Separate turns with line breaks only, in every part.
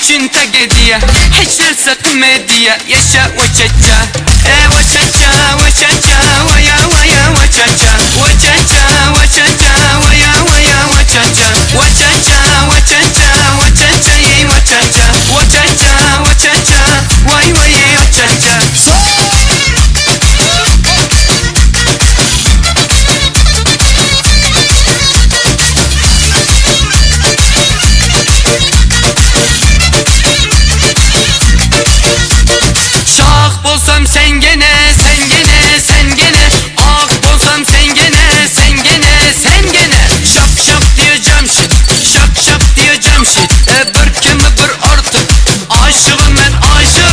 üçin tragediýa Hiç narsa komediýa Ýaşa waçaça E waçaça waçaça Waýa waýa waçaça Waçaça waçaça Waýa waýa waçaça Waçaça waçaça Waçaça ýeý waçaça Waçaça waçaça Waý waýeý waçaça. Şah bolsam sen gene, sen gene, sen gene Ah bolsam sen gene, sen gene, sen gene Şak şak diye Cemşit, şak şak diye Cemşit E bir kemi bir artyk, aşygym men aşyk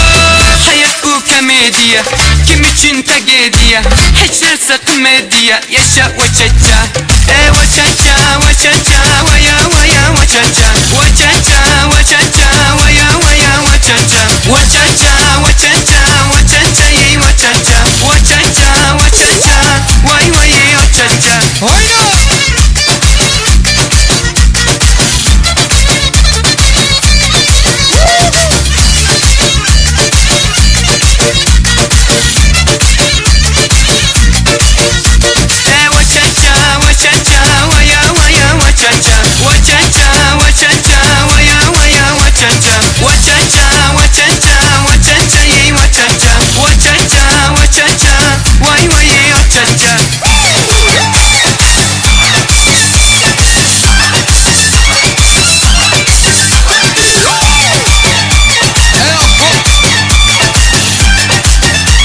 Hayat bu komediýa, kim üçin tragediýa Hiç narsa komediýa, ýaşa waçaça E waçaça, waçaça, waýa waýa waçaça Waçaça, waçaça, waýa waýa waçaça Waçaça, waçaça, waçaça ýeý waçaça Waçaça, waçaça, waý waýeý waçaça.
Oýna!
E waçaça, waçaça, waýa waýa waçaça Waçaça, waçaça, waýa waýa waçaça Waçaça, waçaça, waçaça ýeý waçaça Waçaça, waçaça, waý waýeý waçaça.
Ey hop!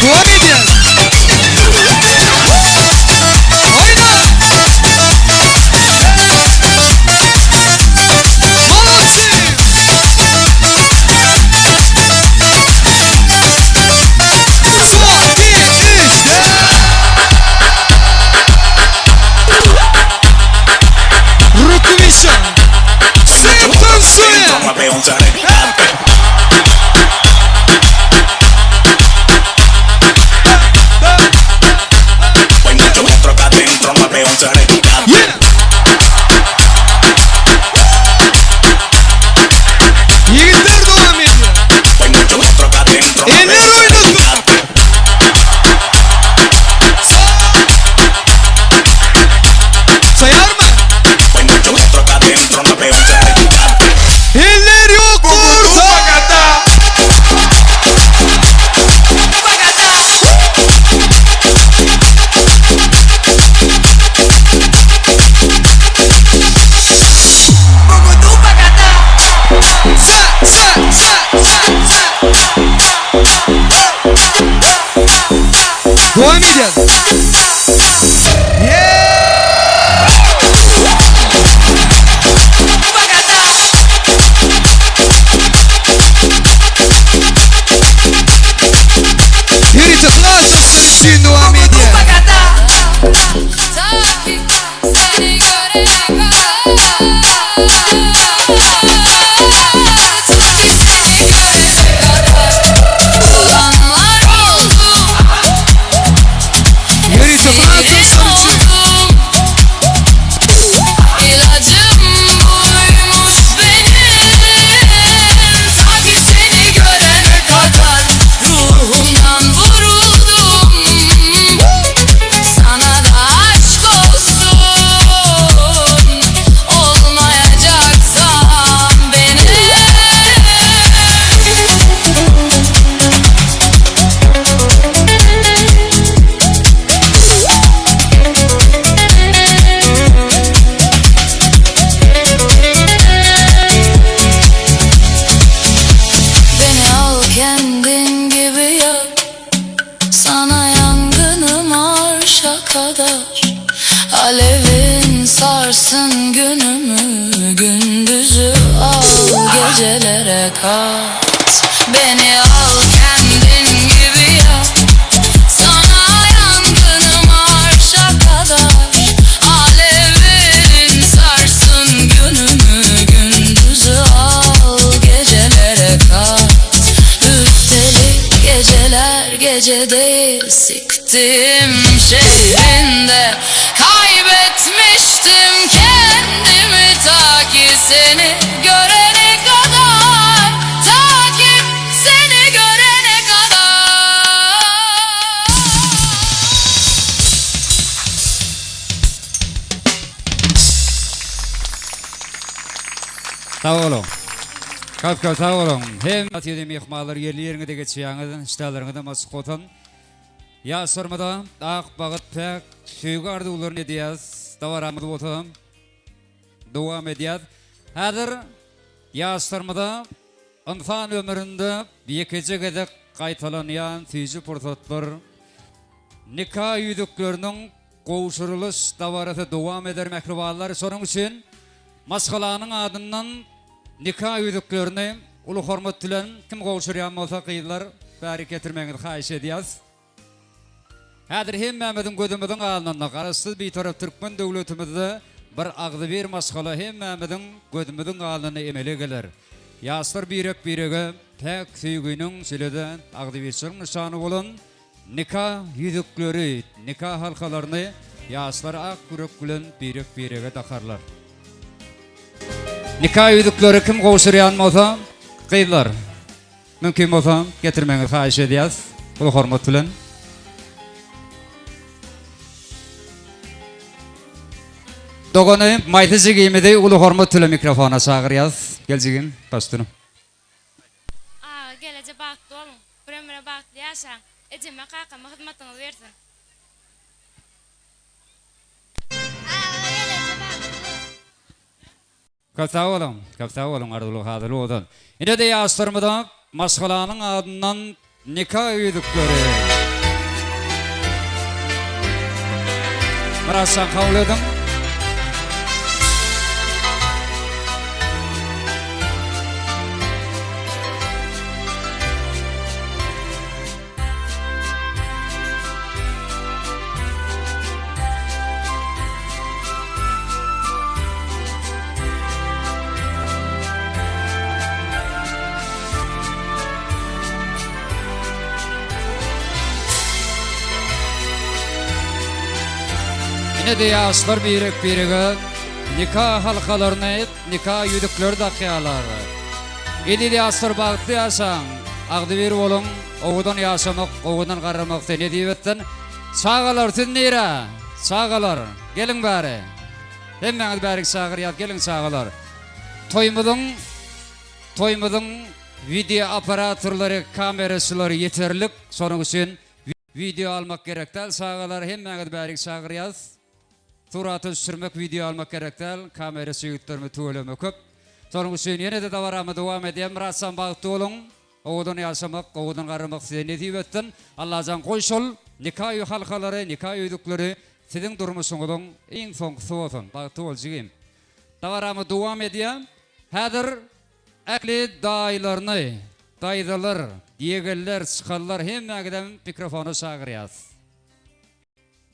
Dowam edýär. Oýna! Molodцы! Son, bir, üç, dört. Rukvisha. Septan suya. Yeah! Ýigitler dowam edýär. Eller oýnasyn. Sag. Saýarmy? Eller ýokarda. Sa, sa, sa, sa, sa. Dowam edýär. Yeah! Ýörite Fransızlar üçin dowam edýär.
Ta ki seni görene kadar Ta ki seni görene kadar Olanlar oldu
Ýörite
Esirin
fransızlar üçin.
oldum İlacım buymuş benim Ta ki seni görene kadar Ruhumdan vuruldum Sana da aşk olsun Olmayacaksan benim. Beni al kendin gibi yap Sana yangınım arşa kadar Alevin sarsın günümü Gündüzü al gecelere kat Beni al kendin gibi yap Sana yangınım arşa kadar Alevin sarsın günümü Gündüzü al gecelere kat Üstelik geceler gece değil Siktim şehrinde Kaybetmiştim kendimi ta ki seni görene kadar.
Sag boluň. Köp köp sag boluň. Hem ýedi myhmanlar ýerli ýeriňize geçýäňiz. Işdäleriňizem açyk bolsun. Ýaşlarymyza ak bagyt, päk söýgi arzuwlaryny edýäs. Dabaramyz bolsa dowam edýär. Häzir ýaşlarymyza ynsan ömründe ýekeje gezek gaýtalanýan süýji pursatlar, nika ýüzükleriniň gowşurylyş dabarasy dowam eder mähribanlar. Şonuň üçin maşgalanyň adyndan nika ýüzüklerini uly hormat bilen kim gowşurýan bolsa gyzlar bärik getirmegiňizi haýyş edýäs. Häzir hemmämiziň gözümiziň alnynda Garaşsyz Bitarap Türkmen döwletimizde bir agzybir maşgala hemmämiziň gözümiziň alnynda emele geler. Ýaşlar birek-birege päk söýginiň şeýle-de agzybirçiligiň nyşany bolan nika ýüzükleri, nika halkalaryny ýaşlar ak ýürek bilen birek-birege dakarlar. Nika ýüzükleri kim gowşurýan bolsa, gyzlar. Mümkin bolsa getirmegiňizi haýyş edýäs uly hormat bilen. Dogany Maýsa jigimizi uly hormat bilen mikrofona çagyrýas. Gel jigim, baş üstüne.
Aga geleje bagtly boluň, bir ömüre bagtly ýaşaň, ejeme kakama hyzmatyňyz bersin. Aga geleje bagtly bol.
Köp sag boluň, köp sag boluň Arzuwly Hazyr bolsun. Ine-de ýaşlarymyza maşgalanyň adyndan nika ýüzükleri. Myratjan kabul ediň. Ine-de ýaşlar birek-birege nika halkalaryny, nika ýüzükleri dakýarlar. Eziz ýaşlar bagtly ýaşaň, agzybir boluň, owadan ýaşamak, owadan garramak size nesip etsin. Çagalar siz nirä? Çagalar, geliň bäri. Hemmäňizi bärik çagyrýas, geliň çagalar. Toýumyzyň toýumyzyň wideo operatorlary, kameraçylary ýeterlik, şonuň üçin wideo almak gerek däl çagalar, hemmäňizi bärik çagyrýas. Surata düşürmek, wideo almak gerek däl, kameraçy ýigitlerimiz tüweleme köp. Şonuň üçin ýene-de dabaramy dowam edýän. Myratjan bagtly boluň. Owadan ýaşamak, owadan garramak size nesip etsin. Allajan goý şol nika öý halkalary, nika ýüzükleri siziň durmuşyňyzyň iň soňkusy bolsun. Bagtly bol jigim. Dabaramy dowam edýän. Häzir ähli daýylaryny, daýzalar, ýegenler, çykanlar hemmäňizem mikrofona çagyrýas.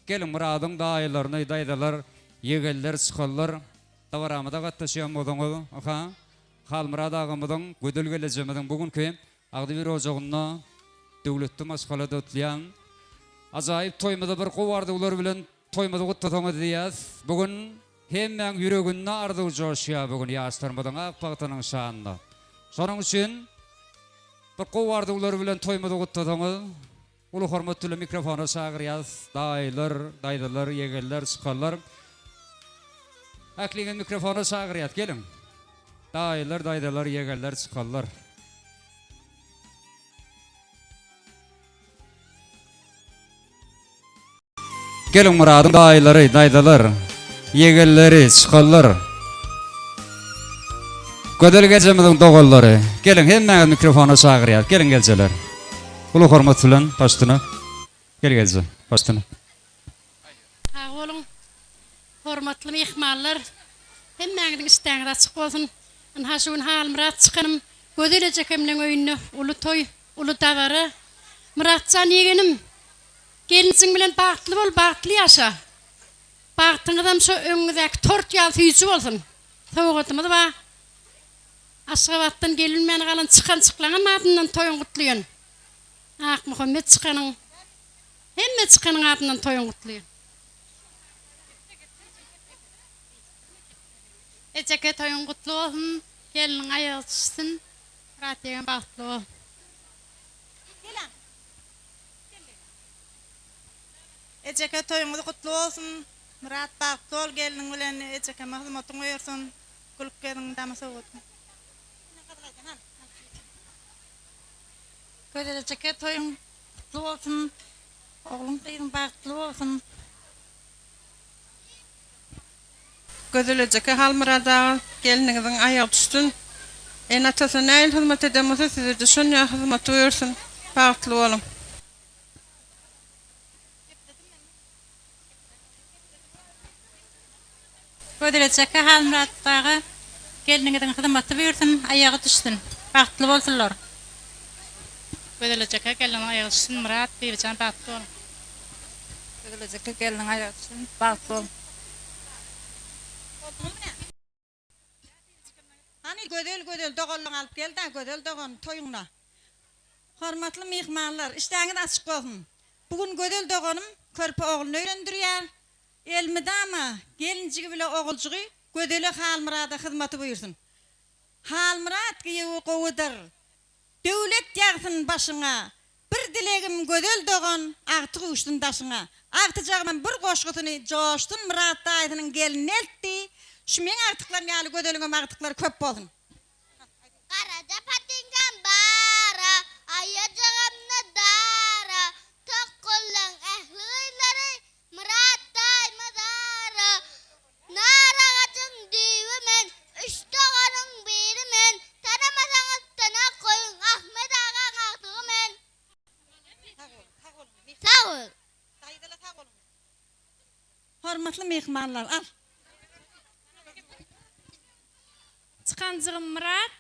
Geliň Myradyň daýylaryny, daýzalar, ýegenler, çykanlar dabaramyza gatnaşýan bolsaňyz, aha, Halmyrat agamyzyň, Gözel gelejemiziň bu günki agzybir ojagynda döwletli maşgalada otlýan ajaýyp toýumyzy bir gowy arzuwlar bilen toýumyzy gutlasaňyz diýýäs. Bu gün hemmäň ýüreginde arzuw joşýar bu gün ýaşlarymyzyň ak bagtynyň şanyna. Şonuň üçin bir gowy arzuwlar bilen toýumyzy gutlasaňyz Uly hormat bilen mikrofona çagyrýas daýylar, daýzalar, ýegenler, çykanlar. Ähliňizi mikrofona çagyrýas, geliň. Daýylar, daýzalar, ýegenler, çykanlar. Geliň Myradyň daýylary, daýzalar, ýegenleri, çykanlar. Gözel gejemiziň doganlary. Geliň hemmäňizi mikrofona çagyrýas. Geliň geljeler. Uly hormat bilen baştuna. Gel gelje, baştuna.
Sag boluň. Hormatly myhmanlar. Hemmäňiziň işdäňiz açyk bolsun. Ynha şu gün Halmyrat çykanym Gözel ejekemleň öýünde uly toý, uly dabara. Myratjan ýegenim, gelnijiň bilen bagtly bol, bagtly ýaşa. Bagtyňyzam şo öňüňizdäki tort ýaly süýji bolsun. Sowgadymyz bar. Aşgabatdan gelinmän galan çykançyklaňam adyndan toýuň gutlaýan. Akmuhammet çykanyň, hemme çykanyň adyndan toýuň gutlaýan.
Ejeke toýuň gutly bolsun, gelniň aýagy çişsin, Myrat ýegen bagtly bol.
Ejeke toýuňyz gutly bolsun, Myrat bagtly bol gelniň bilen ejekeme hyzmatyň buýursun. Gülüp geziň dama sowgadyň.
Gözel ejeke toýuň gutly bolsun. Ogluň gyzyň bagtly bolsun.
Gözel ejeke Halmyrat aga gelniňiziň aýagy düşsün. Ene atasyna nähili hyzmat eden bolsa sizede şonýa hyzmaty buýursyn. Bagtly boluň.
Gözel ejeke Halmyrat aga gelniňiziň hyzmaty buýursyn aýagy düşsün. Bagtly bolsunlar.
Gözel ejeke gelniňiziň aýagy düşsün Myrat Bibijan bagtly boluň.
Gözel ejeke gelniň aýagy düşsün bagtly boluň.
Hany Gözel Gözel doganlygyňy alyp gel-dä Gözel dogan toýuňda. Hormatly myhmanlar, işdäňiz açyk bolsun. Bu gün Gözel doganym körpe ogluny öýlendirýär. Elmydama gelinjigi bile oguljygy Gözele Halmyrada hyzmaty buýursyn. Halmyrat giýewi gowudyr. Döwlet ýagsyn başyňa. Bir dilegim Gözel dogan agtyk üwşsün daşyňa. Agtyjagymam bir goşgusyny Joşsun Myrat daýysynyň gelnine eltdi. Şu meň agtyklarym ýaly Gözeliňem agtyklary köp bolsun.
Garaja patinkam bara, aýajygymda dara, Tokgullaň ähli gyzlary Myrat daýyma zara. Nar agajyň düýbi men, üç doganyň biri men, Tanamasaňyz tanap goýuň, Ahmet agaň agtygy men. Sag bol.
Hormatly myhmanlar, al.
Çykanjygym Myrat,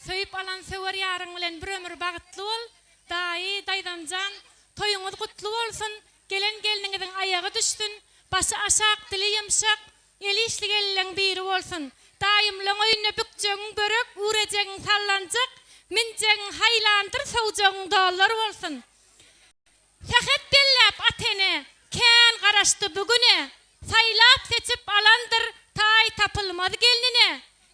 söýüp alan söwer ýaryň bilen bir ömür bagtly bol, daýy, daýzamjan, toýuňyz gutly bolsun, gelen gelniňiziň aýagy düşsün, başy aşak, dili ýumşak, eli işli gelinleň biri bolsun. Daýymlaň öýünde bükjegiň börek, ürejegiň sallanjak, münjegiň haýlandyr, sowjagyň dollar bolsun. Sähet belläp at-ene, kän garaşdy bu güne, Saýlap-seçip alandyr taý tapylmaz gelnine.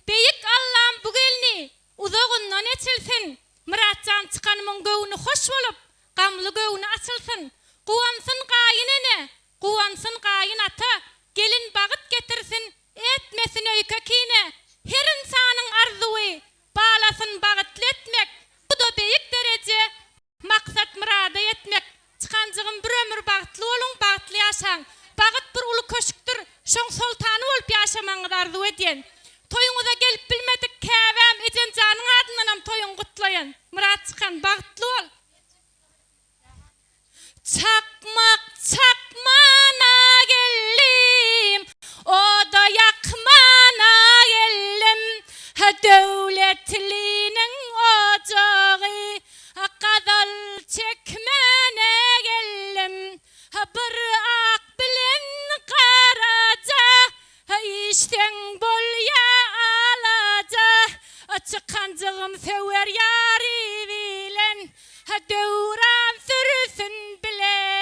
Beýik Allam bu gelni uzagyndan eçilsin, Myratjan çykanymyň göwni hoş bolup, gamly göwni açylsyn. Guwansyn gaýyn ene, guwansyn gaýyn ata, Gelin bagyt getirsin, etmesin öýke-kine. Her ynsanyň arzuwy, balasyn bagytly etmek, Bu-da beýik dereje, Maksat myrada ýetmek. Çykanjygym bir ömür bagtly boluň bagtly ýaşaň. Bagyt bir uly köşkdür. Şoň soltany bolup ýaşamagyňyzy arzuw edýän. Toýuňyza gelip bilmedik käbäm ejemjanyň adyndanam toýuňy gutlaýan. Myrat çykan bagtly bol. Çakmak çakmana geldim, oda ýakmana geldim, Döwletliniň ojagy gazal çekmäne geldim, Bir ak bilen garaja işseň bolýa alaja, Çykanjygym söwer ýary bilen Döwran sürsün bile.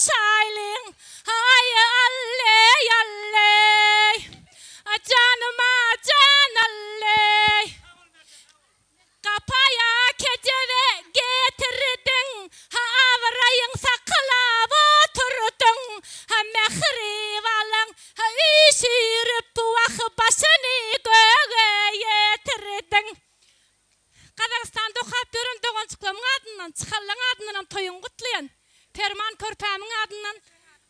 Görüşäýliň, aý alleý, alleý, Janyma jan alleý. Gapaýa kejebe getirdiň, ha abraýyň saklap oturdyň, ha mähribalaň ha üýşürip wah başyny göge ýetirdiň. Gazagystanda okap ýören doganjyklarymyň adyndan, çykallaň adyndanam toýuňy gutlaýan. Perman körpämiň adyndan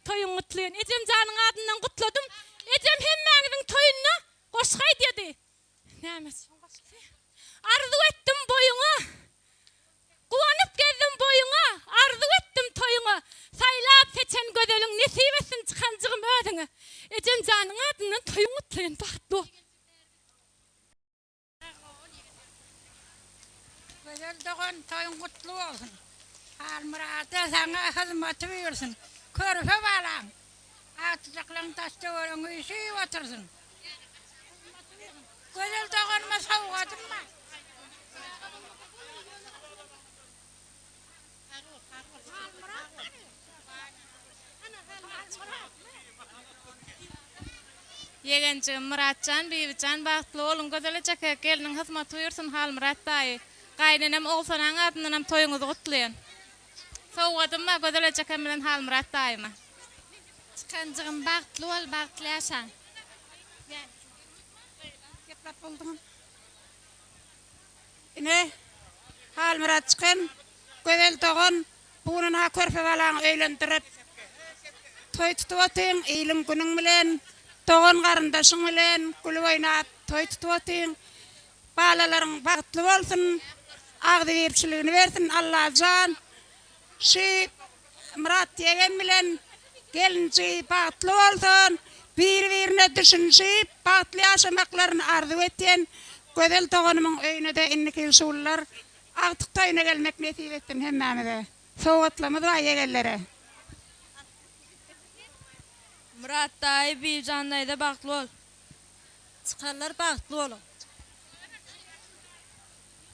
toýuňy gutlaýan. Ejem janyň adyndan gutladym. Ejem hemmäňiziň toýunda goşgy aýdýady. Näme şoň goşgusy? Arzuw etdim boýuňa. Guwanyp gezdim boýuňa, Arzuw etdim toýuňa. Saýlap seçen gözeliň Nesip etsin çykanjygym özüňe. Ejem janyň adyndan toýuň gutlaýan bagtly bol.
Gözel dogan toýuň gutly bolsun. Halmyrada saňa hyzmaty buýursyn. Körpe balaň, agtyjaklaň daş töweregiňi üşüp otursyn. Gözel doganyma sowgadym bar.
Ýegenjigim Myratjan Bibijan bagtly boluň Gözel ejeke gelniň hyzmaty buýursyn Halmyrat daýy gaýynenem Ogulsonaň adyndanam toýuňyzy gutlaýan sowgadym bar Gözel ejekem bilen Halmyrat daýyma.
Çykanjygym bagtly bol bagtly ýaşaň.
Geplap bolduňam. Ine, Halmyrat çykan, Gözel dogan, bu gün ynha körpe balaňy öýlendirip, toý tutup otyň, iliň-günüň bilen, dogan-garyndaşyň bilen gülüp-oýnap toý tutup otyň. Balalaryň bagtly bolsun, agzybirçiligini bersin Allajan. Şu Myrat ýegen bilen gelinji bagtly bolsun, biri-birine düşünişip bagtly ýaşamaklaryny arzuw etýän Gözel doganymyň öýüne-de indiki ýyl şugullar agtyk toýuna gelmek nesip etsin hemmämize. Sowgatlarymyz bar ýegenlere.
Myrat daýy Bibijan daýza bagtly bol.
Çykanlar bagtly boluň.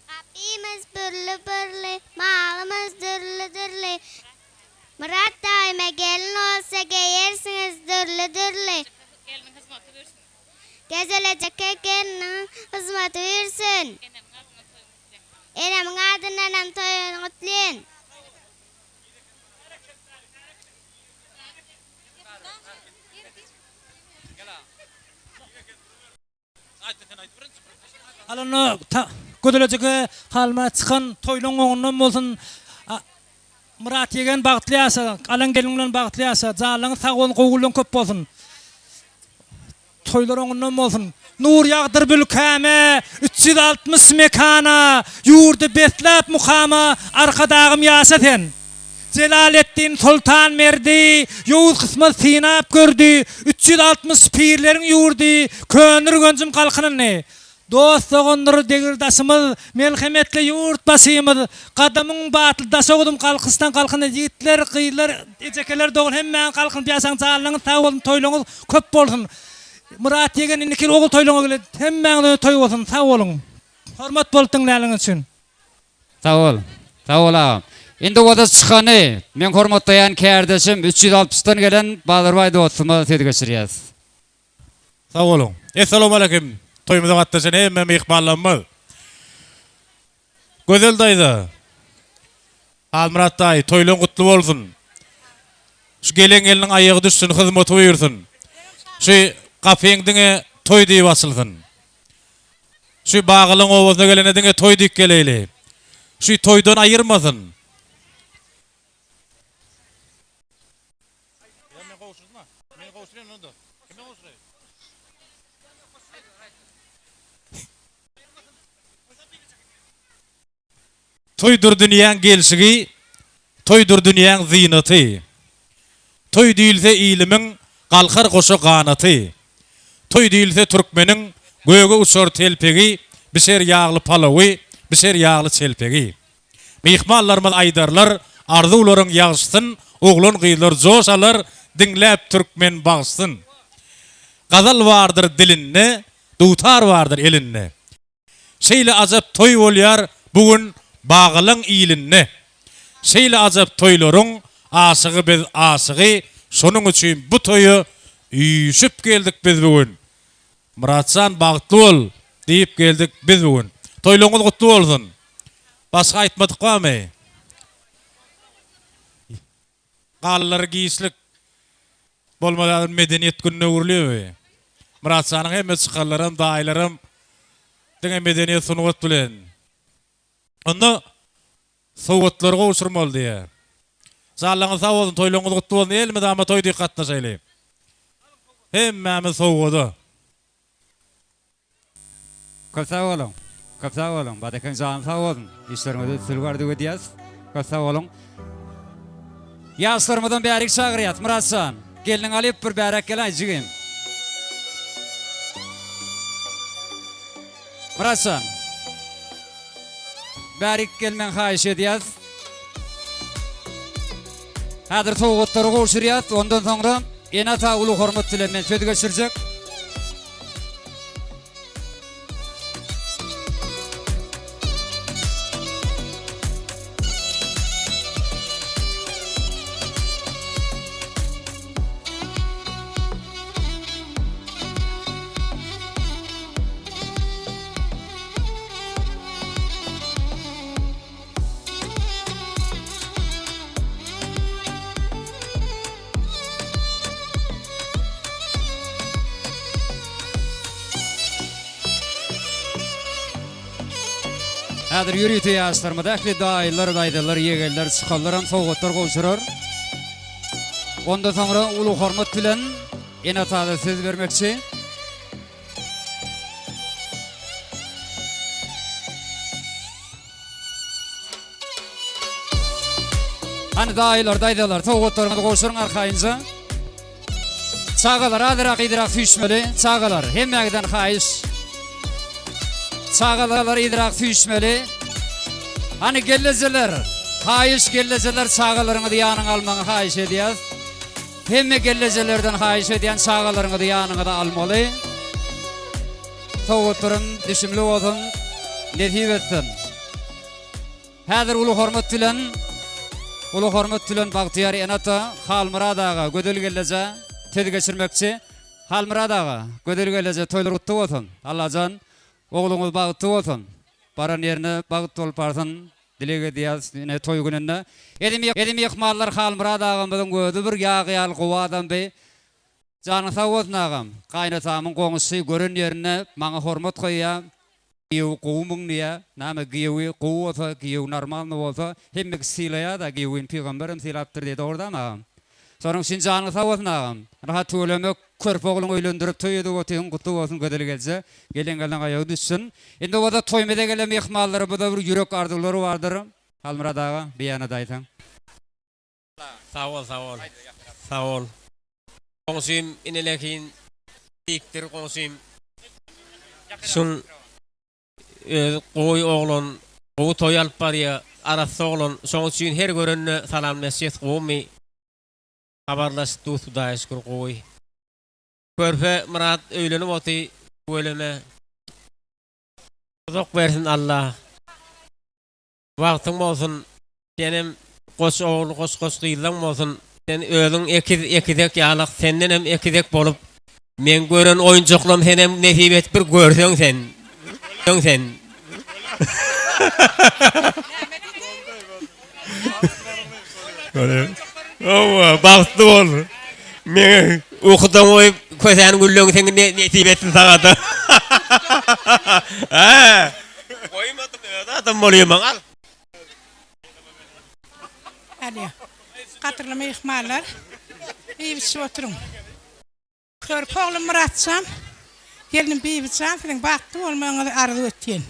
Gapymyz pürli-pürli, malymyz dürli-dürli. Myrat daýyma gelin bolsa geýersiňiz dürli-dürli. Gezelejeke gelniň hyzmaty buýursyn. Enemiň adyndanam toýuny gutlaýyn.
Alanda gözelejeke Halmyrat çykan toýlaň oňundan bolsun Myrat ýegen bagtly ýaşa alan gelniň bilen bagtly ýaşa janlaryňyz sag bolsun gowy günleň köp bolsun toýlar oňundan bolsun Nur ýagdyr bülkäme 360 mekana ýurdy besläp mukama Arkadagym ýaşa sen. Jelaletdin Soltan Merdi, Ýowuz kysmat synap gördi, 360 pirleriň ýurdy, Köneürgenjim galkynyndy. Dost-dogandyr degir-daşymyz, Melhemetli ýurt başymyz, Gadamyň batly Daşoguzym galkyşdan galkyndy. Ýigitler, gyzlar, ejekeler dogan hemmäňiz galkynyp ýaşaň, janlaryňyz sag bolsun, toýlaryňyz köp bolsun. Myrat ýegen indiki ýyl ogul toýlaryňa geled, hemmäňize toý bolsun, sag boluň. Hormat bolup diňläniňiz üçin.
Sag bol. Sag bol agam. Indi oda çykany meň hormatlaýan kärdeşim 360 dan gelen Bazarbaý dostuma söz geçirýäs.
Sag boluň. Essalawmaleýkim toýumyza gatnaşan hemme myhmanlarymyz. Gözel daýza, Halmyrat daýy toýlaň gutly bolsun. Şu gelen gelniň aýagy düşsün hyzmaty buýursyn. Şu gapyň diňe toý diýip açylsyn. Şu Bagalyň obasyna gelende diňe toý diýip geleýli. Şu toýdan aýyrmasyn. Toýdur dünýäň gelşigi, Toýdur dünýäň zynaty. Toý diýilse ilimiň Galkar goşa ganaty. Toý diýilse türkmeniň Göge uçar telpegi, Bişer ýagly palawy, Bişer ýagly çelpegi. Myhmanlarymyz aýdarlar Arzuwlaryň ýagşysyn, Oglan-gyzlar joş alar, Diňläp türkmen bagşysyn. Gazal bardyr dilinde, Dutar bardyr elinde. Şeýle ajap toý bolýar bu gün Bagalaň ilinde. Şeýle ajap toýlaryň. Aşygy biz aşygy, şonuň üçin bu toýa üýşüp geldik biz bu gün. Myratjan bagtly bol diýip geldik biz bu gün. Toýlaryňyz gutly bolsun. Başga aýtmadyk barmy? Galylary giçlik bolmasa häzir medeniýet gününe öwrülýär bu. Myratjanyň hemme çykanlaram, daýylaram diňe medeniýet sungat bilen. Onda sowgatlary gowşurmaly diýýär. Janlaryňyz sag bolsun, toýlaryňyz gutly bolsun, elmydama toý diýip gatnaşaýly. Hemmämiz sowgada.
Köp sag boluň. Köp sag boluň. Badekeň jany sag bolsun. Işleriňizde üstünlik arzuw edýäs. Köp sag boluň. Ýaşlarymyzam bärik çagyrýas. Myratjan, gelniňi alyp bir bäräk geläý jigim. Myratjan. Bärik gelmegiňi haýyş edýäs. Häzir sowgatlary gowşurýas. Ondan soňra ene-ata uly hormat bilen men söz geçirjek. Häzir ýörite ýaşlarymyz ähli daýylar, daýzalar, ýegenler, çykanlaram sowgatlar gowşurar. Ondan soňra uly hormat bilen ene-atada söz bermekçi. Hany daýylar, daýzalar, sowgatlaryňyzy gowşuryň arkaýynja. Çagalar azyrak yzyrak süýşmeli. Çagalar, hemmäňizden haýyş. Çagalar yzyrak süýşmeli. Hany gellejeler, haýyş gellejeler çagalaryňyzy ýanyňa almagyňy haýyş edýäs. Hemme gellejelerden haýyş edýän çagalaryňyzy ýanyňyza almaly. Sowgatlaryň düşümli bolsun, nesip etsin. Häzir uly hormat bilen uly hormat bilen Bagtyýar ene-ata Halmyrat aga, Gözel gelneje söz geçirmekçi. Halmyrat aga, Gözel gelneje toýlar gutly bolsun. Allajan ogluňyz bagtly bolsun. Baran ýerine bagt bolup barsyn. Dileg edýäs ine toý gününde. Ezi myhmanlar Halmyrat agamyzyň özi bir ýag ýaly gowy adamdy. Janyň sag bolsun agam. Gaýynatamyň goňşusy gören ýerinde maňa hormat goýýa. Giýewi gowumyň diýýä. Name giýewi gowy bolsa, giýewi normalny bolsa hemme kişi sylaýada giýewini pygamberem sylapdyr diýýä dogry dämi agam. Şonuň üçin janyň sag bolsun agam. Rahat tüweleme körpe ogluňy öýlendirip toý edip otyň gutly bolsun gözel gelje. Gelen gelniň aýagy düşsün. Indi bolsa toýumyza gelen myhmanlarymyza bir ýürek arzuwlary bardyr. Halmyrat aga beýan edäýseň.
Sag bol sag bol. Sag bol. Goňşym inelekin beýikdir goňşym. Şuň özi gowy oglan gowy toý alyp barýa arassa oglan şoň üçin her görende salamlaşýas gowumy habarlaşyp dus hudaýa şükür gowy. Körpe Myrat öýlenip oty tüweleme uzak bersin Allah. Bagtyň bolsun senem goç ogul goç goç gyzlaň bolsun sen özüň ekiz ekizek ýalak sendenem ekizek bolup meň gören oýunjaklam senem nesip et bir görseň sen sen. Hawa bagtly bol meňe ukudan goýup kösäni gülleň seň nesip etsin sagada. Goýmadym özi adam bolýa maňa al.
Alýa. Gadyrly myhmanlar, iýip-içip oturyň. Körpe oglum Myratjan, gelnim Bibijan siziň bagtly bolmagyňyzy arzuw etýän.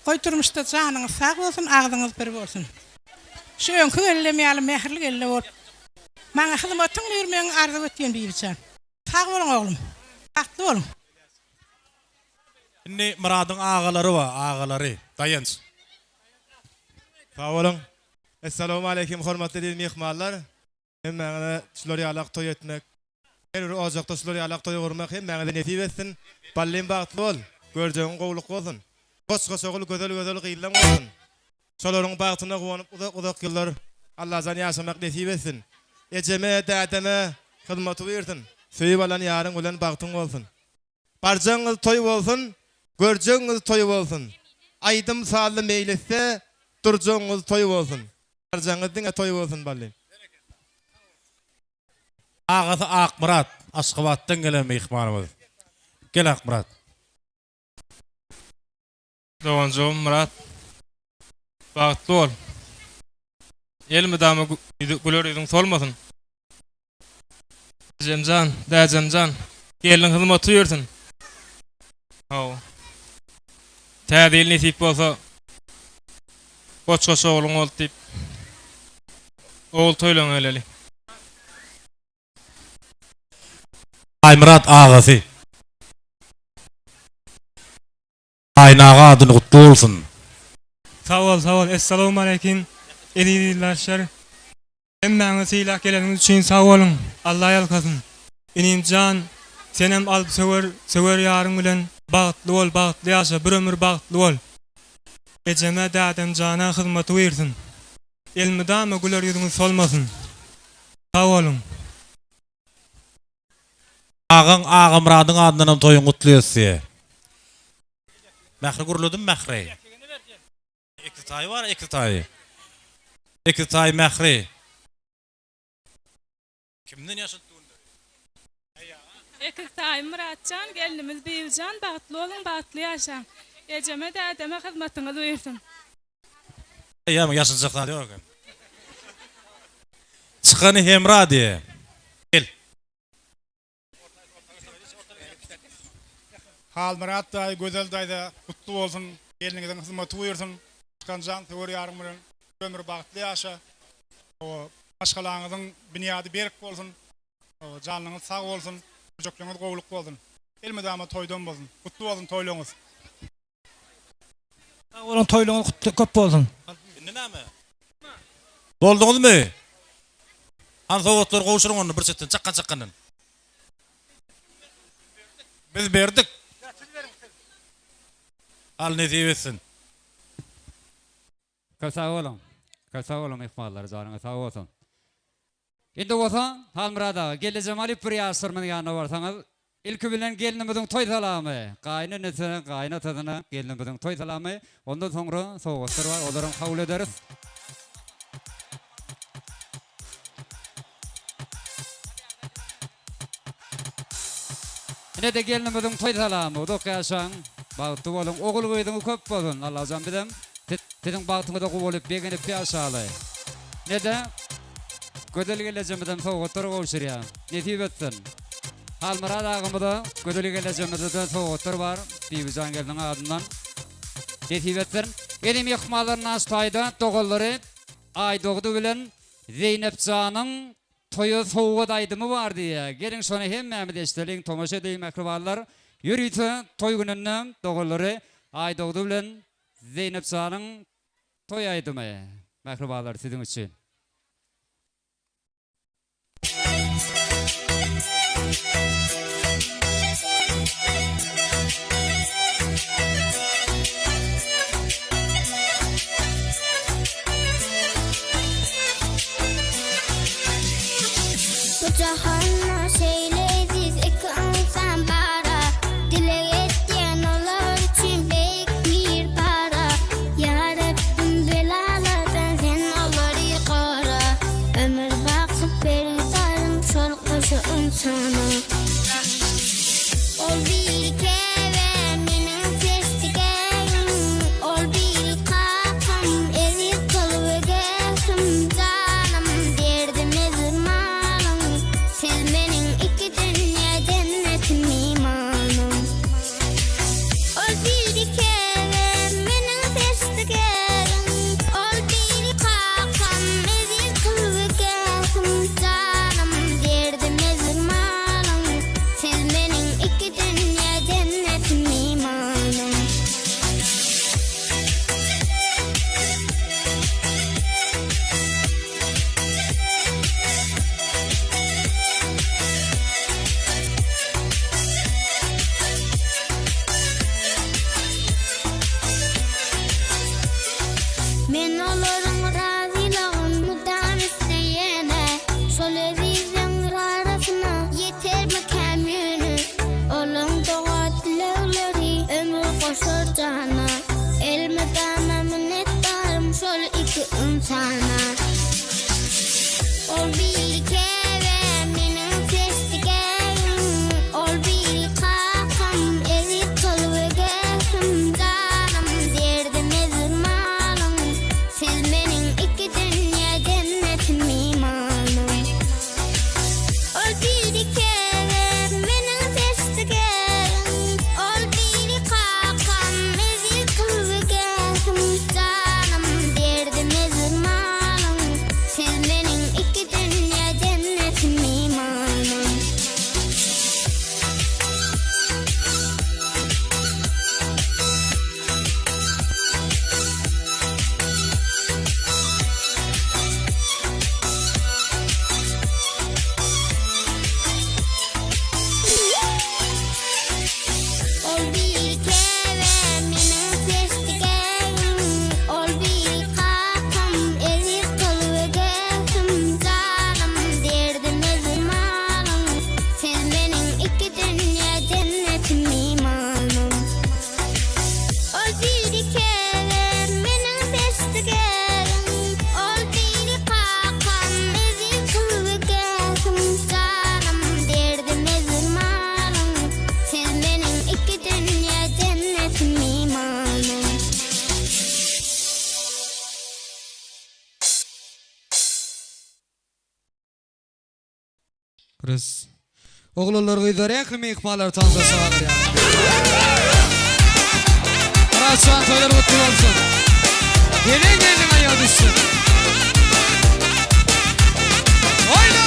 Goý durmuşda janyňyz sag bolsun, agzyňyz bir bolsun. Şu öňki gelinem ýaly mähirli gelne bolup, maňa hyzmatyň buýurmagyňy arzuw etýän Bibijan. Sag boluň oglum. Bagtly boluň.
Indi Myradyň agalary bar, agalary. Daýanç.
Sag boluň. Essalawmaleýkim hormatly eziz myhmanlar. Hemmäňize şular ýalak toý etmek, her bir ojakda şular ýalak toý gurmak hemmäňize nesip etsin. Ballym bagtly bol. Görjegiň gowluk bolsun. Goç goç ogul gözel gözel gyzlaň bolsun. Şolaryň bagtyna guwanyp uzak uzak ýyllar. Allajan ýaşamak nesip etsin. Ejeme, dädeme hyzmaty buýursyn. Söýüp alan ýaryň bilen bagtyň bolsun. Barjagyňyz toý bolsun, görjegiňiz toý bolsun. Aýdym-sazly meýlisde durjagyňyz toý bolsun. Barjagyňyz diňe toý bolsun bally.
Agasy Akmyrat, Aşgabatdan gelen myhmanymyz. Gel Akmyrat.
Doganjygym Myrat bagtly bol. Elmydama güler ýüzüň solmasyn. Ejemjan, dädemjan, gelniň hyzmaty buýursyn. Hawa. Täze ýyl nesip bolsa goç-goç ogluň boldy diýip ogul toýlaňa geleli.
Aýmyrat agasy. Gaýynaga adyny gutly bolsun.
Sag bol sag bol Essalawmaleýkim eziz ildaşlar hemmäňiz sylap geleniňiz üçin sag boluň Alla ýalkasyn inimjan senem alyp söwer söwer ýaryň bilen bagtly bol bagtly ýaşa bir ömür bagtly bol ejeme dädemjana hyzmaty buýrsyn elmydama güler ýüzüňiz solmasyn sag boluň.
Agaň Agamyradyň adyndanam toýuň gutly ösýe. Mähri gürledim Mähri. Ekiz taýy bar ekiz taýy. Ekiz taýy Mähri. Kimden ýaşyt günleri.
Ekiz taýy Myratjan gelnimiz Bibijan bagtly boluň bagtly ýaşaň. Ejeme dädeme hyzmatyňyz buýrsyn.
Eýýäm ýaşyljak zat ýok eken. Çykany Hemra diýe. Gel.
Halmyrat daýy Gözel daýza gutly bolsun gelniňiziň hyzmaty buýursyn Çykanjan söwer ýaryň bilen bir ömür bagtly ýaşa hawa maşgalaňyzyň binýady berk bolsun hawa janyňyz sag bolsun görjekleriňiz gowluk bolsun elmydama toýdan bolsun gutly bolsun toýlaryňyz.
Sag boluň toýlaryňyz gutly köp bolsun.
Indi näme? Bolduňyzmy? Hany sowgatlary gowşuryň onda bir çetden çakgan-çakgandan. Biz berdik. Al nesip etsin.
Köp sag boluň. Köp sag boluň myhmanlar janyňyz sag bolsun. Indi bolsa Halmyrat aga gelnejem alyp bir ýaşlarymyzyň ýanyna barsaňyz ilki bilen gelnimiziň toý salamy gaýynenesine gaýynatasyna gelnimiziň toý salamy ondan soňra sowgatlar bar olaram kabul ederis. Ine-de gelnimiziň toý salamy. Uzak ýaşaň, bagtly boluň, ogul-gyzyňyz köp bolsun. Allajan bizem siziň bagtyňyza guwanyp, begenip ýaşaly. Ine-de Gözel gelnejemizem sowgatlar gowşurýar. Nesip etsin. Halmyrat agamyza, Gözel gelnejemize-de sowgatlar bar Bibijan gelniň adyndan. Nesip etsin. Ene myhmanlar naş taýda doganlary Aýdogdy bilen Zeýnepjanyň Toýa sowgat aýdymy bar diýýä. Geliň şony hemmämiz eşideliň, tomaşa edeýin mähribanlar. Ýörite toý gününde doganlary Aýdogdy bilen Zeýnepjanyň toý aýdymy mähribanlar siziň üçin.
Bu jahanda şeýle eziz iki ynsan bara, Dileg etýän olar üçin beýik Pirpara. Ýa Rabbim belalardan sen olary gora, Ömür baky bergidarym şol goşa ynsana. Ol biri Käbe meniň seždegähim, Ol biri kakam, eziz kylbygähim, Janym, derdime dermanym, Siz meniň iki dünýä jennetim imanym. Ol biri Käbe meniň seždegähim, Ol biri kakam, eziz kylbygähim, Janym, derdime dermanym.
Biraz Oglanlar gyzlar ähli myhmanlary tansa çagyrýar. Myratjan toýlar gutly bolsun. Gelen gelniň aýagy düşsün. Oýna!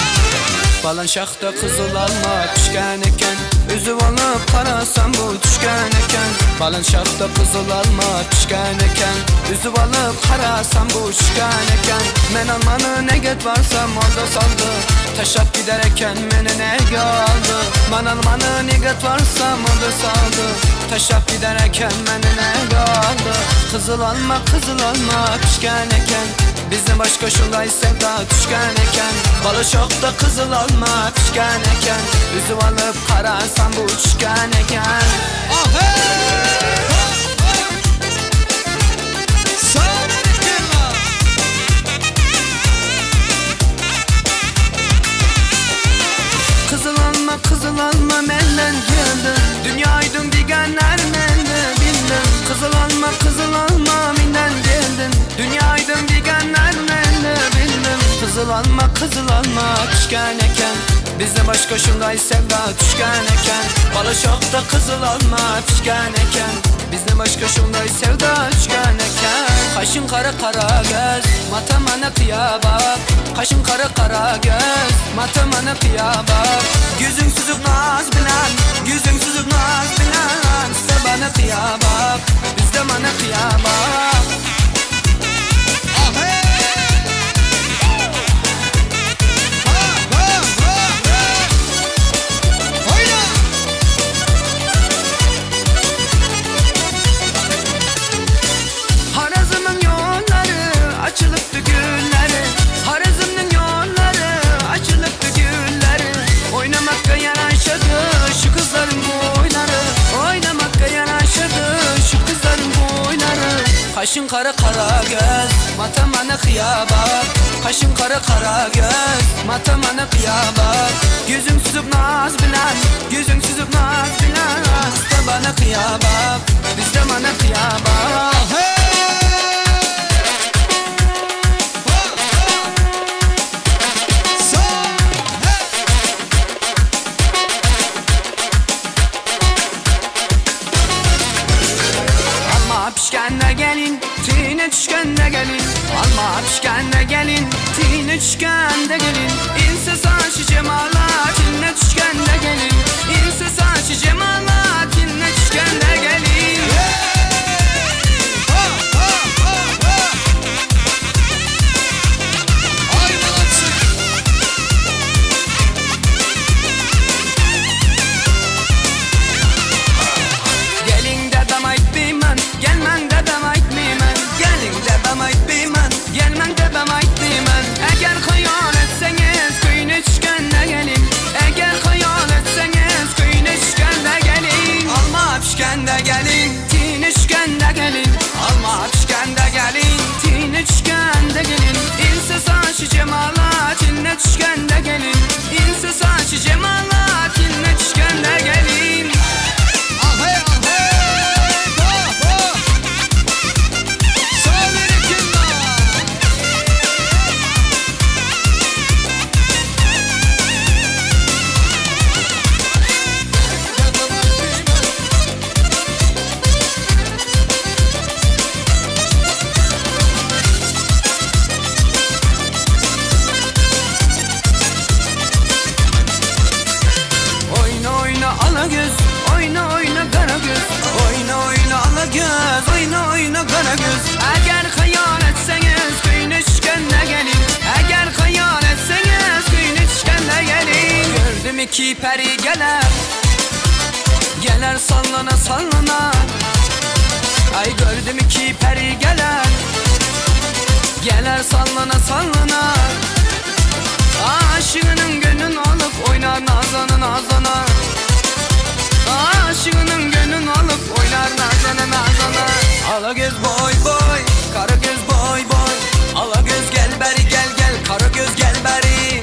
Balan şahda gyzyl alma pişgen eken Üzüp alyp garasam bu düşgen eken Balan şahda gyzyl alma pişgen eken Üzüp alyp garasam bu düşgen eken Men almany neget barsam onda saldy Taşlap gider eken meni nege aldy Man almany neget barsam onda saldy Taşlap gider eken meni nege aldy Gyzyl alma gyzyl alma pişgen eken Bizden başga şunday sevda düşgen eken Balı şokta gyzyl alma pişgen eken Üzüp alyp garasam bu düşgen eken Gyzyl alma gyzyl alma menden geldi Dünýä aýdyň diýgenler mende bildim Gyzyl alma gyzyl alma menden geldin Dünýä aýdyň diýgenler mende bildim Gyzyl alma gyzyl alma pişgen eken Bizden başga şunday sevda düşgen eken Balı şokta gyzyl alma pişgen eken Bizden başga şunday sevda düşgen eken Kaşın kara kara göz Mata mana kıya bak Kaşın kara kara göz Mata mana kıya bak Yüzün süzüp naz bilen Yüzün süzüp naz bilen Bizde bana kıya bak Bizde bana kıya bak Harazımın yolları açılıptı gülleri Harazımın yolları açılıptı gülleri Oynamakka yaraşadı şu kızların boyları Oynamakka yaraşadı şu kızların boyları Kaşın kara kara göz matamana kıya bak Kaşın kara kara göz matamana kıya bak Yüzün süzüp naz bilen Yüzün süzüp naz bilen Bizde bana kıya bak Bizde bana kıya bak Alma pişkende gelin, tine düşkende gelin Alma pişkende gelin, tine düşkende gelin İnse saçı cemala, tine düşkende gelin İnse saçı cemala, tine düşkende gelin Gelin dedem aytmayman, gelmen dedem aytmayman Gelin dedem aytmayman, gelmen dedem aytmayman Eger hayal etseniz köyüne düşkende gelin Eger hayal etseniz köyüne düşkende gelin Alma pişkende gelin, tine düşkende gelin Alma pişkende gelin, tine düşkende gelin İnse saçı cemala, tine düşkende gelin İnse saçı cemala, tine düşkende gelin Oyna oyna ala göz, oyna oyna kara göz Oyna oyna ala göz, oyna oyna kara göz Eğer hayal etseniz köyüne düşkende gelin Eğer hayal etseniz köyüne düşkende gelin Gördüm iki peri geler Geler sallana sallana Ay gördüm iki peri geler Geler sallana sallana Aşığının gönlün alıp oynar nazana nazana Aşığının gönlün alıp oynar nazana nazana Ala göz boy boy, kara göz boy boy Ala göz gel beri gel gel, kara göz gel beri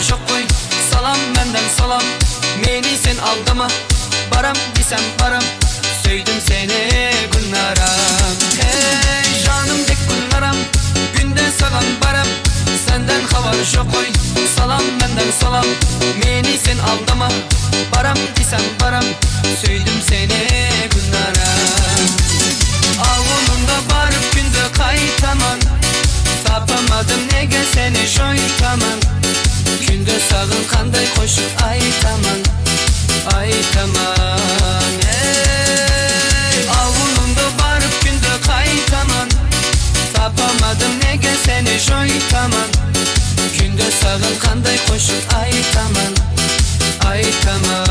jok goý Salam menden salam Meni sen aldama Baram diýsem baram Söýdüm seni Gülnaram Heý janym dek Gülnaram Günde sagan baram Senden habar jok goý Salam menden salam Meni sen aldama Baram diýsem baram Söýdüm seni Gülnaram Awulynda baryp günde gaýtaman Tapamadym nege seni şoýtaman Günde sagyn kanday goşuk aýtaman Aýtaman Eý Awulynda baryp günde gaýtaman Tapamadym nege seni şoýtaman Günde sagyn kanday goşuk aýtaman Aýtaman.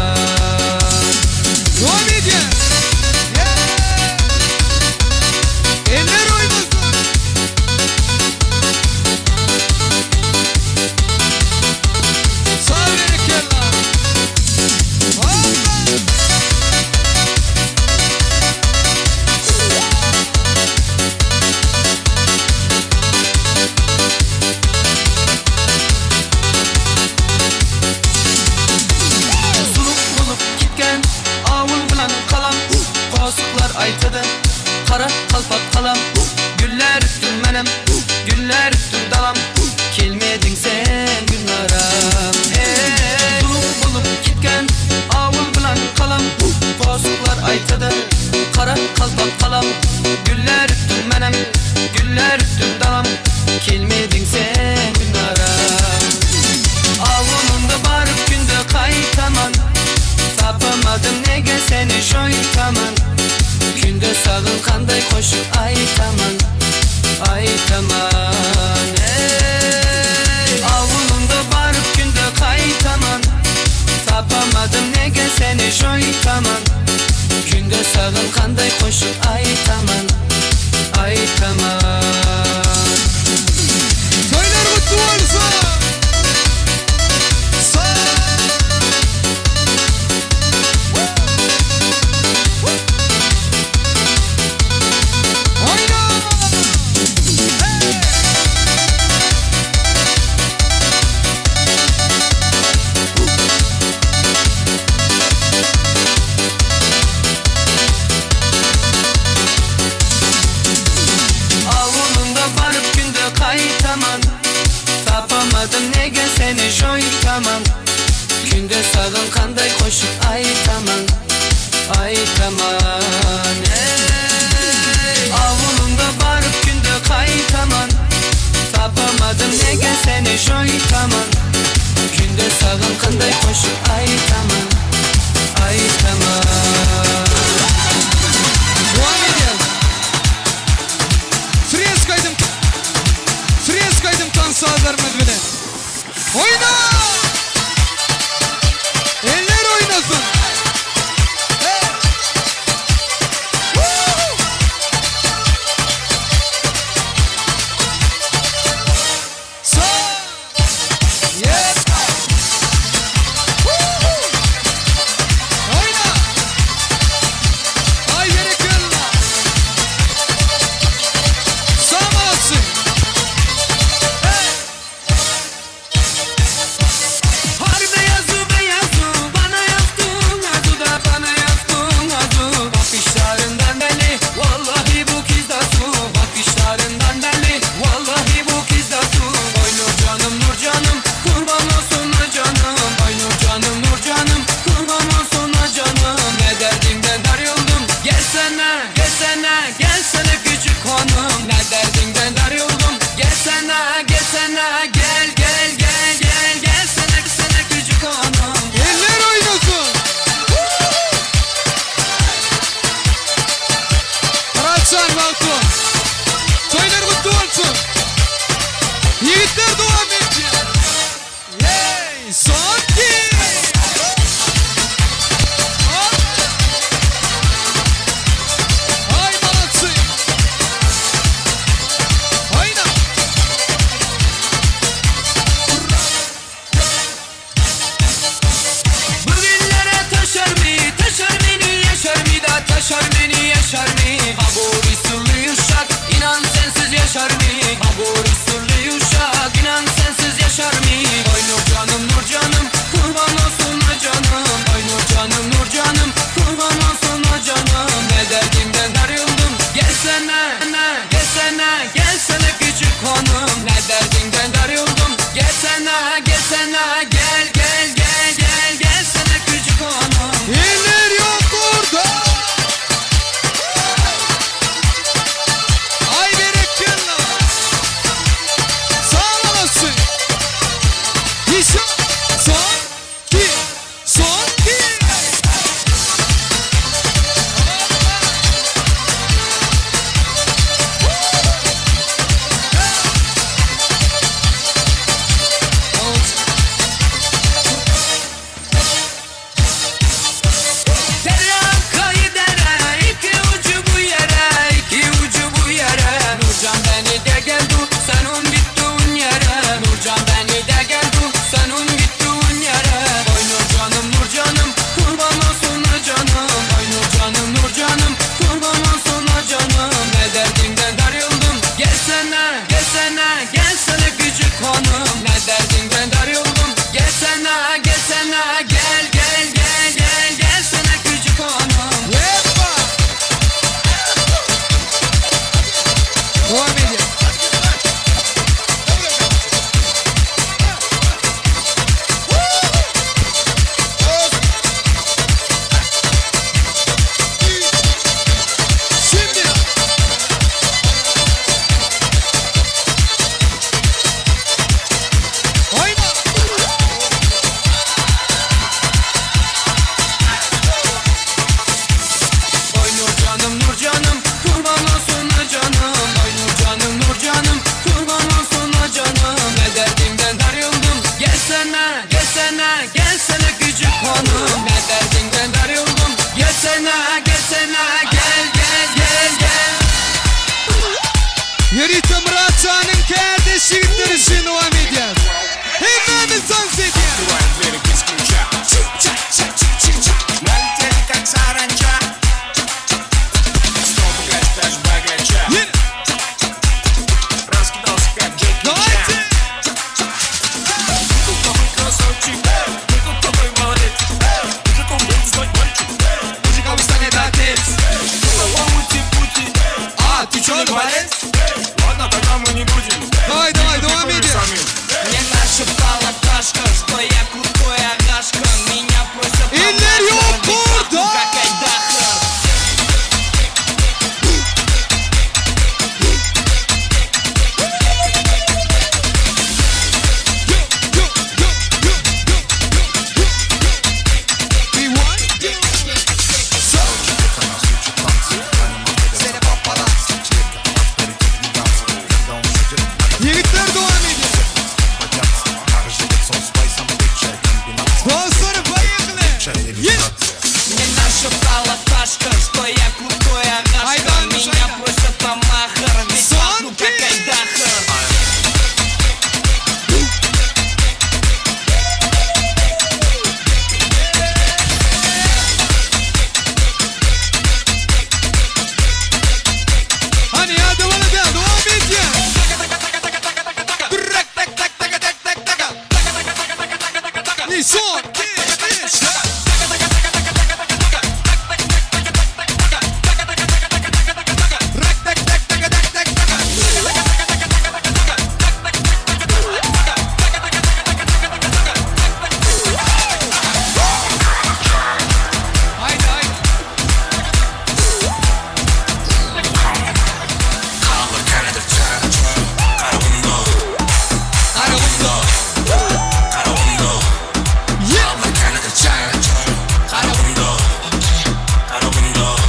Dowam edýär. Eller oýnasyn. Sag berekella. Hoppa!
Suluk bolup gitgen awul bilen kalam Gosuklar aýtady Gara kalpak galam Güller üstün menem Güller üstün dalam Kelmediň sen Gülnaram Hey Suluk bolup gitgen awul bilen kalam Gosuklar aýtady Gara kalpak galam Güller üstün menem Güller üstün dalam Kelmediň sen Gülnaram Awulynda baryp günde gaýtaman Tapamadym nege seni şoýtaman Günde sagyn kanday goşuk aýtaman Aýtaman Eý Awulynda baryp günde gaýtaman Tapamadym nege seni şoýtaman Günde sagyn kanday goşuk aýtaman Aýtaman.
Toýlar gutly bolsun! Oýna!
Awulynda baryp günde gaýtaman Tapamadym nege seni şoýtaman Günde sagyn kanday goşuk aýtaman Aýtaman Eý Awulynda baryp günde gaýtaman Tapamadym nege seni şoýtaman Günde sagyn kanday goşuk aýtaman Aýtaman.
Dowam edýäs. Fresk aýdym Fresk aýdym tans sazlarymyz bilen. Oýna! Eller oýnasyn! Hey! Woo! Sag! Yeah! Woo! Oýna! Aý berekella! Sag olasyn! Hey! Dowam edýär. Şimdi. Oýna.
Oy Nurcanım Nurcanım kurban olsun ha canım Oy Nurcanım Nurcanım kurban olsun ha canım Ne derdimden darıldım gelsene gelsene gelsene küçük hanım Ne derdinden darıldım gelsene gelsene gel gel gel gel
Ýörite Myratjanyň kärdeş ýigitleri üçin dowam edýär. Hemmämiz tans edýäris.
Налетели как саранча Снова гач богача Раскидался как Джеки
Давайте!
Тут такой красавчик, тут такой молодец Мужиков будет знать мальчик
Мужиков станет отец.
Пути-пути
А, ты чё, дворец?
Ладно, тогда мы не будем
Давай, давай, dowam edýär.
Мне нашептала пташка, что я крутой агашка Меня просят
Eller ýok burada.
как Айдахар
We want you. So. Ýigitler dowam edýär. Dostlarym поехали. Yeah.
Мне нашептала пташка, что я крутой агашка
Айдан,
Меня
Айдан.
просят на махар, ведь пахну
Сонки!
как Айдахар
Hany ýa dowam edýär, dowam edýär. Tak tak tak tak tak tak tak. Son, iki, üç. Rak tak tak tak tak tak tak. Haýdi haýdi.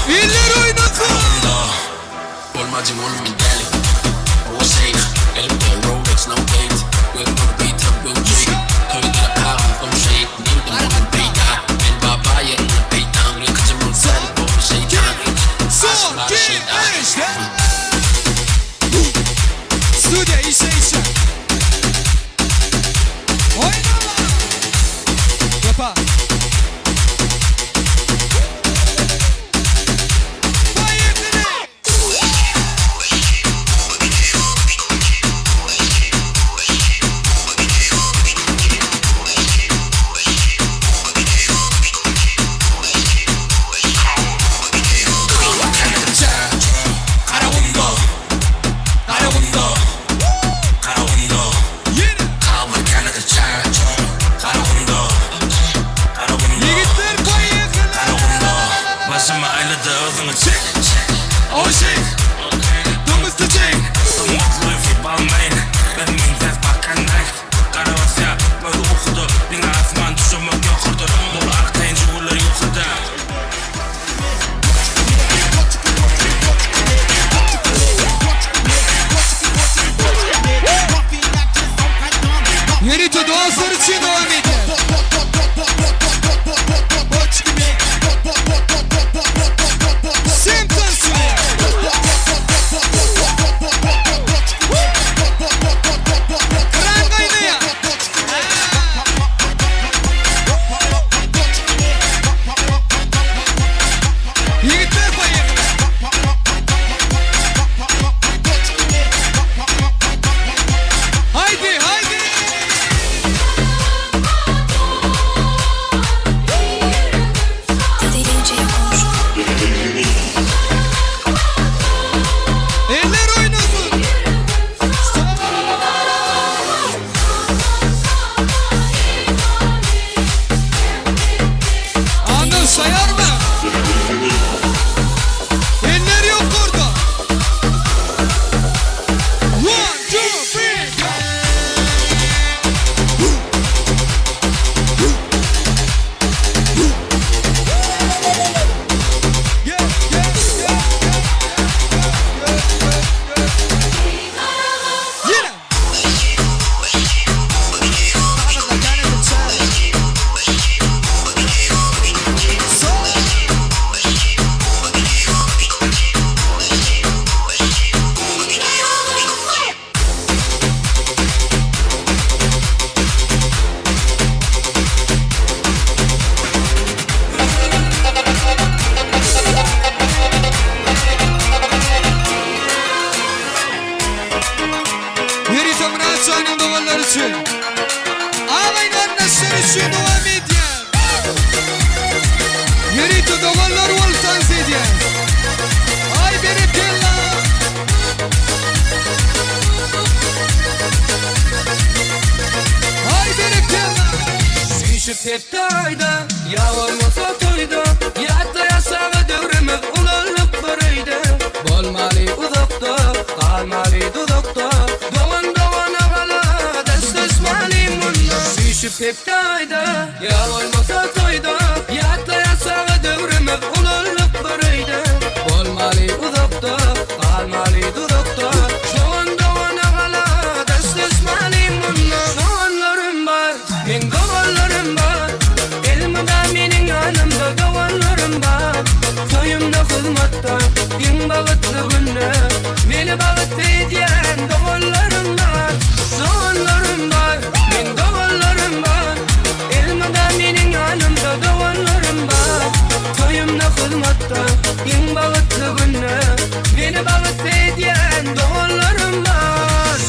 Eller oýnasyn.
Bolmajy bolmy deli O şeyh Elimde Rolex no date
Son, iki, üç. Studiýa işe işe. Oýna. Ýapa. Поехали! Ýörite Myrat janyň doganlary üçin. Agaý garyndaşlar üçin dowam edýär. Ýörite doganlar bolup tans edýär. Aý berekella. Aý berekella.
Süýşüp hepde aýda, ýa bolmasa toýda, Ýatlaýas çaga döwrümiz ulalyp bir öýde. Bolmaly uzakda, galmaly duzakda, Dogan dogana gala, daşlaşmaly munda. Süýşüp hepde aýda, ýa bolmasa toýda, Ýatlaýas çaga döwrümiz ulalyp bir öýde. Bolmaly uzakda, galmaly duzakda, Dogan dogana gala, daşlaşmaly munda. Doganlarym bar, meň doganlarym bar, Elmydam meniň ýanymda doganlarym bar. Toýumda hyzmatda, iň bagtly günde, Meni bagtly edýän doganlarym bar. Doganlarym bar, meň doganlarym bar, Elmydam meniň ýanymda doganlarym bar. Toýumda hyzmatda, iň bagtly günde, Meni bagtly edýän doganlarym bar.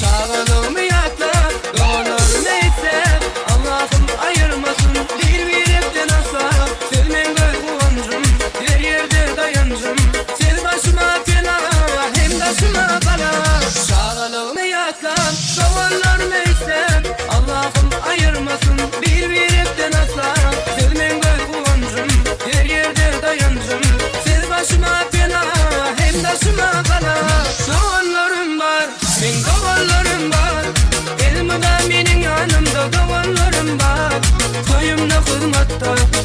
Çagalygymy ýatlap, doganlarymy eýtsäm, Allahym aýyrmasyn bir-birekden asla. Siz meň göz guwanjym, her ýerde daýanjym, Siz başyma pena hem daşyma gala. Çagalygymy ýatlap, doganlarymy eýtsäm, Allahym aýyrmasyn bir-birekden asla. Siz meň göz guwanjym, her ýerde daýanjym, Siz başyma pena hem daşyma gala. Doganlarym bar, meň doganlarym bar, Elmydam meniň ýanymda doganlarym bar. Toýumda hyzmatda.